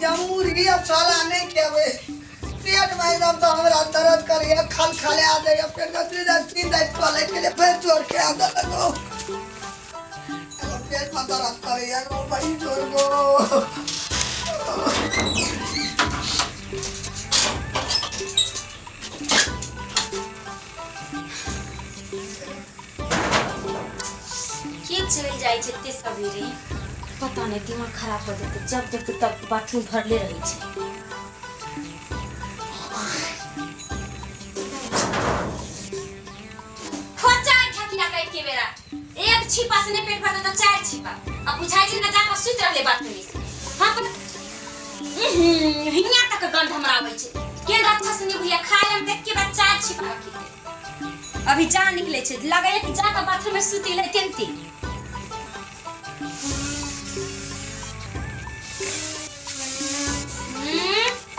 जमूरी अब साला नहीं खेबै। पेट में एकदम तो हमरा दर्द करैया, खल खला दैया पेट में। 3 दिन टॉयलेट के लिए फेर जोर के आ देलक। एगो पेट में दर्द करैया गो, बड़ी जोर गो। के चलि जाइ छै एते सबेरे, पता नहि, दिमाग खराब कर देतै। जब देखतै तब बाथरूम भरले रहै छै। खोचा ठकिया के एके बेरा एक छिपा से नहीं पेट भरतै तऽ चारि छिपा। आ बुझाइ छै ने जाकऽ सुति रहलै बाथरूम से। हाँ, पर हियाँ तक गंध हमरा आबै छै। केन अच्छा से नहीं भैया खाय हम देख के बाद चारि छिपा रखी। अभी जान निकले छै, लगैया कि जाकऽ बाथरूम में सुति गेलै तेनती।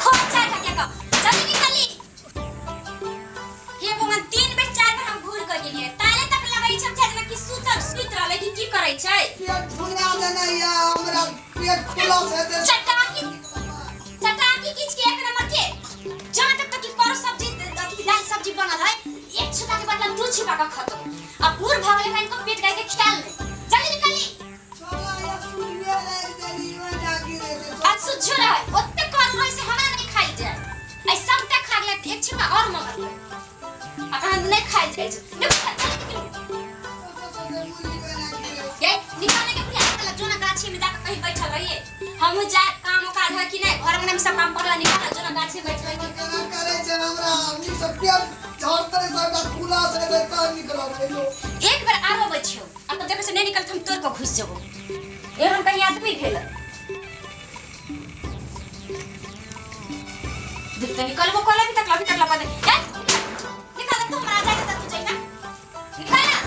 खोचा ठकिया का जल्दी निकली। हे भगवान, तीन बेर चार बेर हम घूर के गेलियै, ताले तक लगै छै जेना कि सुतल सुति रहलै कि की करै छै। पेट फुला देने या हमरा, पेट खुला से दे। चटाकी चटाकी किछ के एक नंबर के। जहाँ तक तक कि करो सब्जी, अथी दाल सब्जी बनल है, एक छिपा के बदला दू छिपा का खत्म। अब बूढ़ भऽ गेलै, इनको पेट गाय के ख्याल नहीं। जल्दी निकली। छोला या सुइए लागि देली, ओहि जागी रहे छै। आज सुझो रहे ओते करू रहे से हमरा नहीं खाई जाए। ऐ सबटा खा गेला, एक छिपा और मंगल आ कहाँ नहीं खाई जाए छै। निकल, जल्दी निकलू। ये निकालने के बुढ़िया निकाल जो ना, गाछी में जाकर कहीं बैठल रहिए। हमहूँ जाए, काम काज है कि नहीं, घर अंगना में सब काम पड़ला, निकाल जो ना, गाछी में बैठल रहिए। केना करै छै हमरा आदमी सब, पेट झड़तै सबटा खुला से दे तब निकलत है। एक बेर आरो अबै छियौ आ तब देखै छियौ नहि निकलत, हम तोड़ कऽ घुसि जेबौ। एहन कहीं आदमी भेल देख तऽ निकलबो कल अभी तक लपा दे। ए निकाल तू, हमरा जाके तऽ तू जइहा, निकाल ना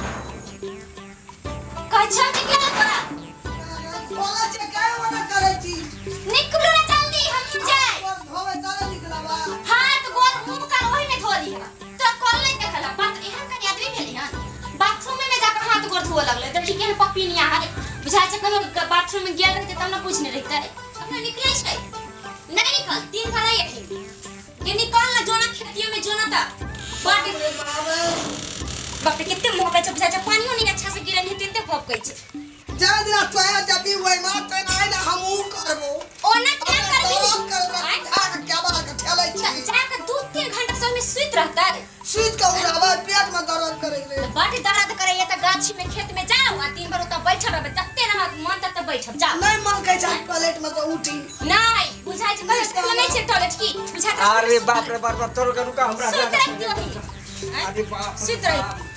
कहै छियौ, निकल तोरा। बोलै छै काय ओना करै छी। निकलू ना जल्दी, हम जाए। धोबै तब निकलबा। हाथ गोर मुंह कान ओही में धो लिहा। तोरा कल नहीं देखल बात। एहन कहीं आदमी भेली हन, बाथरूम में जाकर हाथ गोर धोए लगले। देखी केहन पपीनिया है, बुझाइ छै कहियो बाथरूम में गेल रहते तब न पूछने रहते। अपने निकले छै नहीं, निकल। तीन बार आई ये, निकल ना जो ना खेतियो में जो ना ता बड बाप रे, कते महकै छै। बुझाइ छै पानियो नहीं अच्छा से गिरल हेतै, एते भभकै छै। जा दिना तोया जबी ओइ मा तोय आइ ना हमहूँ करबो। ओना क्या करबी? दर्द करबै, झाग के बार के ठेलै छी। जाके 2-3 घंटा से ओहिमे सुति रहतै। सुति के उड़ाबै, पेट में दर्द करै रे। बड दर्द करैया तऽ गाछी में खेत में जाओ आ दिन भर ओतऽ बैठल रहबै, तते रहत मन तते बैठब, जाओ। नहीं मन कहै छै टॉयलेट में तो उठी। नहीं बुझाइ छै कहियो स्कूल नहीं छै टॉयलेट की बुझाइ छै। अरे बाप रे बाप, तोर के रुका हमरा। सुति रहिती ओही। अरे बाप रे सुति रही। बाप।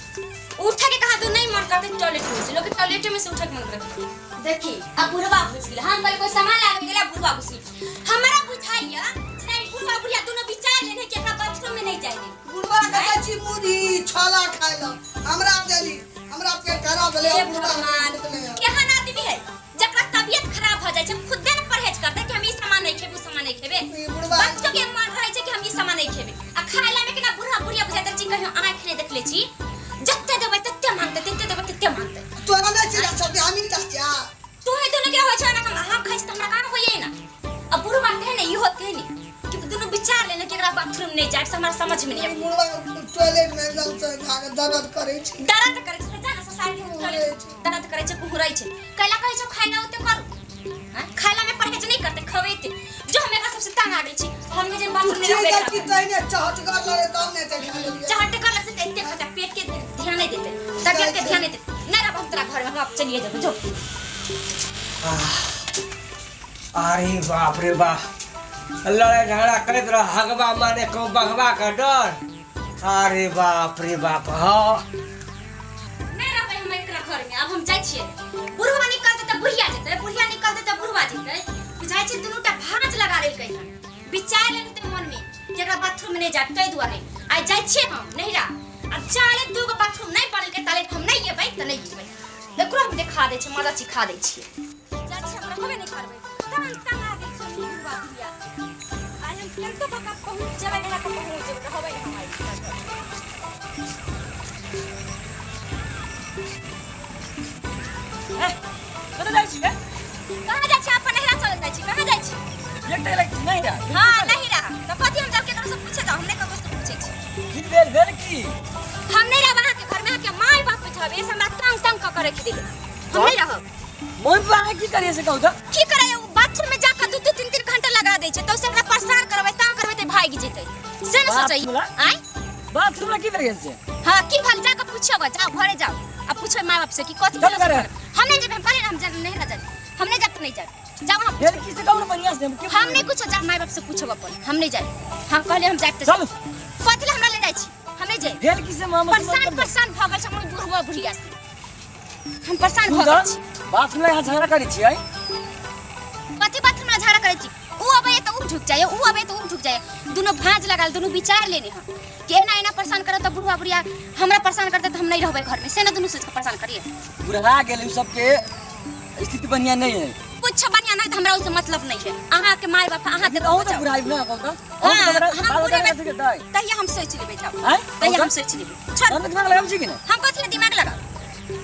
उठे के कहा तो नहीं मन करते टॉयलेट में से, लोग के टॉयलेट में से उठे के मन करते। देखी अब बुढ़वा घुस गेल। हम कहले कोई सामान लागे गेला, बुढ़वा घुस गेल। हमरा बुझाइया जेना ई बुढ़वा बुढ़िया दोनों विचार लेने कि एकरा बाथरूम में नहीं जाए दे। बुढ़वा के कहै छी मुरही छोला खाइ ल, हमरा देली, हमरा पेट खराब भेलै। हे बुढ़वा भगवान, केहन आदमी है जकरा तबियत खराब हो जाइ छै खुदे न परहेज करतै कि हम ई सामान नहीं खेबै, उ सामान नहीं खेबै। ई बुढ़वा बच्चो के मन रहै छै कि हम ई सामान नहीं खेबै आ खाइला में केना बुढ़ा बुढ़िया बुझाइत छी, कहियो आँखि नहीं देखले छी। जते देबै तते मांगतै, तते देबै तते मांगतै। तोरा नहि छी सब, हमही चाचा। तू है दोनों के होइ छै ना, हम खाइ छी तऽ हमरा काम होइए ना। अब बुढ़वा के ने इहो होते ने कि दुनू विचार लेने कि एकरा बाथरूम नहीं जाए से हमरा समझ में नहीं आबै। बुढ़वा टॉयलेट में एकदम से झाग दर्द करै छै। दर्द करै छै तऽ जा ना ससार के टॉयलेट। दर्द करै छै, कुहरै छै, कैला कहै छै खाइला ओते करू। हाँ, खाइला में परहेज नहीं करते, खवेते जो। हम एकरा सबसे तंग आ गेल छी। हम जे बाथरूम में छी रहबे जाइ छी तहिने चहटगर लगे तब ने ते खा लेलियै। चहट कर लगते तऽ एते खता, पेट के ध्यान नहीं देते, तबियत के ध्यान नहीं देते। नहीं रहब हम तोरा घर में, हम अब चलिए जेबो जो। अरे बाप रे बाप, लड़ाई झगड़ा करैत रह, हगबा माने को बघबा के डर। अरे बाप रे बाप, हाँ। नहीं रहबै हम एकरा घर में, अब हम जाइ छियै। बुढ़वा निकलतै तऽ बुढ़िया जेतै, बुढ़िया निकलतै तऽ बुढ़वा जेतै। बुझाइ छै दुनू टा भाँज लगा लेलकै हन। विचार लेलकै तऽ मन में कि एकरा बाथरूम में नहीं जाए, ताहि दुआरे आइ जाइ छियै हम नैहरा। आब चाले दूगो बाथरूम नहीं बनेलकै ताले हम नहीं एबै तऽ नहीं एबै। एकरो हम देखा दै छियै, मजा सिखा दै छियै। जाइ छियै, हम रहबे नहीं करबै। तंग तंग आ गेल छियै हम ई बुढ़वा बुढ़िया। आइ हम केनको बका पहुँच जेबै नैहरा, के पहुँच जेबै, रहबै नहीं हम आइ। कतऽ जाइ छी रे? कहाँ जाइ छी? अपन नैहरा चलल जाइ छी। कहाँ जाइ छी? एकटा बुढ़वा अहाँ की करिए से कहू तऽ? की करे, उ बाथरूम में जाकर दू दू तीन तीन घंटा लगा दै छै, तो से एकरा परेशान करबै, तंग करबै तऽ भागि जेतै, से न सोचै। बाथरूम ला? आँय? बाथरूम ला की करिए से? हाँ, की भल जाकर पूछो गा, जाओ घरे जाओ आ पूछो माय बाप से कि कथी चल भेल से घरे। हम नहीं जेबै, हम कहलियै ना, हम नहीं ना जाब, हम नहीं जाब तऽ नहीं जाब, जाओ हम। भेल की से कहू ना बढ़िया से, हम की? हम नहीं कुछो, जाओ माय बाप से पूछो अपन, हम नहीं जाब, हम कहलियै हम जाब तऽ चलू। कथी ला हमरा ले जाइ छी? हम नहीं जाब। भेल की से मामा? परेशान परेशान भऽ गेल छै हमर बुढ़वा बुढ़िया से, हम परेशान भऽ गेल छी। बाथरूम ला यहाँ झगड़ा करै छियै? कथी बाथरूम ला झगड़ा करै छी? ऊ अबैया तऽ ऊ ढुकि जाइए, ऊ अबैया तऽ ऊ ढुकि जाइए, दुनू भाँज लगाल, दुनू विचार लेने हँ कि एना एना परेशान करत तऽ बुढ़वा बुढ़िया हमरा परेशान करतै तऽ हम नहीं रहबै घरमे, से ने दुनू सोचि कऽ परेशान करिए। बुढ़ा गेल, उ सबके स्थिति बढ़िया नहीं है। कुछ बढ़िया नहीं तऽ हमरा ओहिसँ मतलब नहीं है, अहाँके माय बाप अहाँ लेकिन अहूँ तऽ बुढ़ाई ना कहू तऽ? हाँ, अहूँ तऽ हम बाल बच्चा बुढ़ेबै। के देतै। तहिया हम सोचि लेबै, जाउ। आँय? तहिया हम सोचि लेबै, छोड़। हम तऽ दिमाग लगाबै छी कि नहि? हम कथी लए दिमाग लगाउ?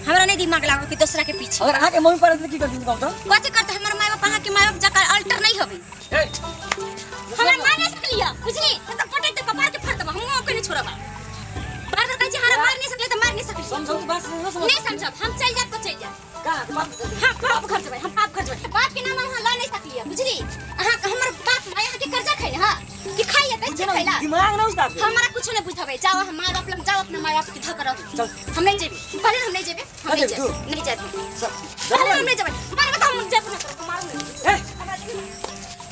हमरा नहीं दिमाग लगाउ कि दोसरा के पीछे। अगर अहाँके मम्मी पापा रहतै तऽ की करथिन कहू तऽ? कथी करतै हमर माय बाप? अहाँके माय बाप जकाँ अल्टर नहीं होबै। ए, हमरा मार नहीं सकलिया, बुझली? त पटक दे कपार के फाड़ देब, हम ओके नहीं छोड़ब। बार बार कहै छी हमरा मार नहीं सकले त मार नहीं सकली। समझाउ तऽ बात समझ समझ। नहीं समझब, हम चल जाब तो चल जाब। कहाँ बाप? हम बाप घर जेबै, हम बाप घर जेबै। बाप के नाम अहाँ लऽ नहीं सकलिया, बुझली? अहाँ हमर बाप माय अहाँके कर्जा खाइ हां कि खाइए दै छै खैला? दिमाग ना उस्ताद। हमरा कुछ नहीं बुझाबै, जाओ हम माय बाप लग जाओ, अपना माय बाप के धक रहू। चल। हम नहीं जेबै, पहले हम नहीं जेबै, हम नहीं जेबै जेबै, तू? नहीं जाब, पहले हम नहीं जेबै। मार बताओ, हम जेबै ना करब, मारू नहीं। ए, हमरा जेबै ना।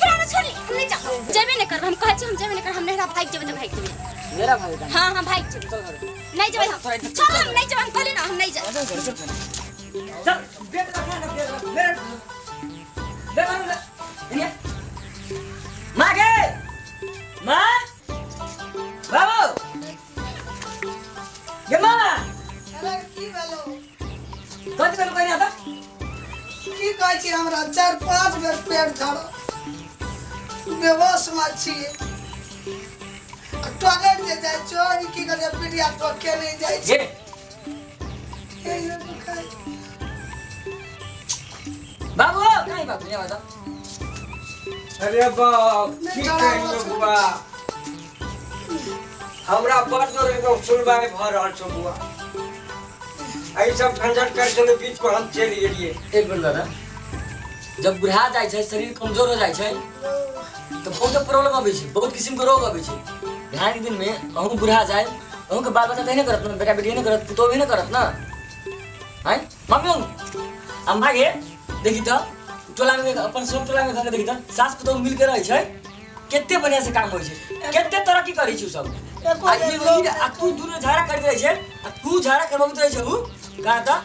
फिर हमरा छोड़ी, हम नहीं जाब, जेबे नहीं करब, हम कहै छी हम जेबे नहीं करब, हम नहिरा भागि जेबै तऽ भागि जेबै। मेरा भाई का। हाँ, हम भागि जेबै। चल घरे। नहीं जेबै हम, थोड़ा इधर- छोड़, हम नहीं जेबै, हम कहली ना हम नहीं जाब। चल घरे, चल घरे। चल, बेट रखा ना, बेट रख, बेट बेट रख, इन्हें। माँ गे, माँ, बाबू, गे माँ, अरे की भेलो? कथी भेलो कहने आता? की कहै छी, हमरा चारि पाँच बेर पेट झड़ल, बेहोश मे छियै। आ टॉयलेट जे जाइ छौ, ई की कहै छै, पीढ़िया ठोके नहि जाइ छै। गे, एहि दुखाइ। बाबू, कहीं बाबू, यहाँ बताओ। अरे बाप, की नहीं, कहियो बुआ, हमरा बड़ जोर एकदम सुनवाई भऽ रहल छौ बुआ। एहि सब झंझट कर छलै, बीच को हम चलि गेलियै। एक मिनट दादा, जब बुढ़ा जाइ छै, शरीर कमजोर हो जाइ छै तऽ बहुत प्रॉब्लम अबै छै, बहुत किसिमके रोग अबै छै। बिहानके दिनमे अहूँ बुढ़ा जाए, अहूँके बाल बच्चा तऽ एहने करत ने, बेटा बेटी एहने करत, पुतोहु एहने करत ने। आँय मम्मी, आ माँ गे, देखी तऽ टोलामे, अपन सब टोलामे घर देखी तऽ सास पुतोहु मिलके रहै छै, कते बढ़िया से काम होइ छै, कते तरक्की करै छै उ सब। एको आ बेर ई लोग आ तू दुनू झगड़ा करैत रहै छै, आ तू झगड़ा करबैत रहै छै, उ कहाँ तऽ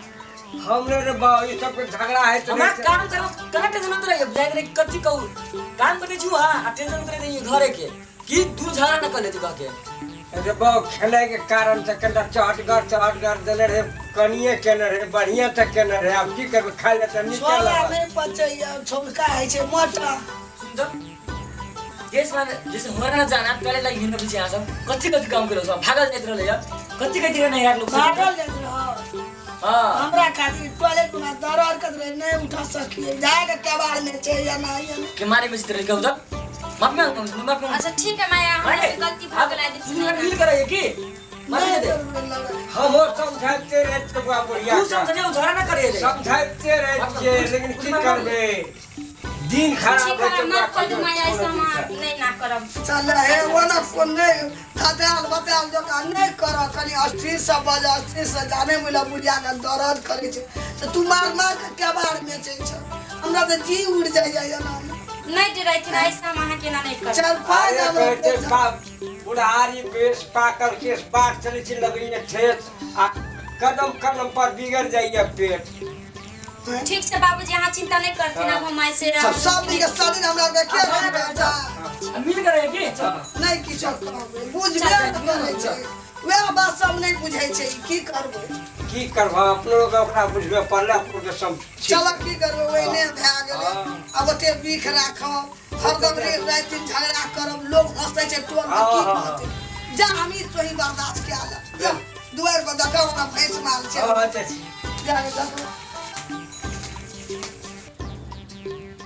हम नहि रे बाप, ई सबके झगड़ा होइत हमरा रहै छै। काम करब कहाँ टेंशन होइत रहैए, बुझाइत रहै कि कथी कहू, काम करै छी हाँ, आ टेंशन होइत रहै घरे के कि दू झगड़ा न कर लेती कह के। अरे बाप, खेलाइके कारण से कनिटा चहटगर चहटगर देने रहै, कनिए केने रहै, बढ़िएँ से केने रहै। आब की करबै, खाइ लए तऽ नीके छोला लागल। नहि पचैया, छोलका होइ छै मोटा। सुन त, देशमा जैसे हमरा न जाना टॉयलेट लागि हिँड्न पछि यहाँ सब कति कति काम करो, सब भागल जाइत रहलै कति कति नहीं राख लोग। भागल जाइत रहल। हाँ। हमरा खातिर टॉयलेट बना दरद करत रहे, नहीं उठा सकिए, जाए के केबाड़ में छै या ना या ना। के मारे में रहे कहू त, माफ मांग, माफ मांग। अच्छा ठीक है माया, हमरा से गलती भऽ गेलै। तू मिल कर की माफ नहीं दे। जरूर लड़ाई। हमहूँ समझाइते रहै छियै बुआ बुढ़िया तू समझने उधारा ना करे रे। समझाइते रहै छियै, लेकिन की करबै, दिन खराब ठीक होइ है, छै बुआ। माफ कर दू माया, ऐसा हम कहियो। नहीं ना करब। चल हे, ओना कोन नहीं थताल बताल जकाँ नहि कर, कनि अस्थिर से बज, अस्थिर से जाने मिल। बुढ़िया के दर्द करै छै तऽ तू मार मार के केबाड़ बेचै छ, हमरा तऽ जी उड़ जाइए एना मे। नहीं डराइथिन, ऐसा हम अहाँके ना नहीं करब। चारि पाँच अरे हमरा कहै छै बाप, बुढ़ारी बेस पाकल केस, बाट चलै छै लगैए ठेस, आ कदम कदम पर बिगड़ जाइए पेट। ठीक छै बाबूजी, अहाँ चिंता नहीं करथिन, अब हम ऐसे सब सब दिन के शरीर हमरा के के रंग जा। आ मिल कर रहे की? नहि किछो कहबै, बुझबे नहि करै छै, वएह बात सब नहि बुझै छै, की करबै? की करबह, अपनो के ओकरा बुझबे पड़लै, अपनो के सब ठीक। चल, की करबै, ओहिने भए गेलै। हाँ। आब ओते बीख राखब, हरदम रे राति दिन झगड़ा करब, लोग हंसै छै टोल मे, की हाँ, हाँ, कहतै? जा, हम ई तोही बर्दाश्त कए ले, जा दुआरि पर देखब, हमरा भैंस माल छै। हाँ, अच्छा। जा के देखब।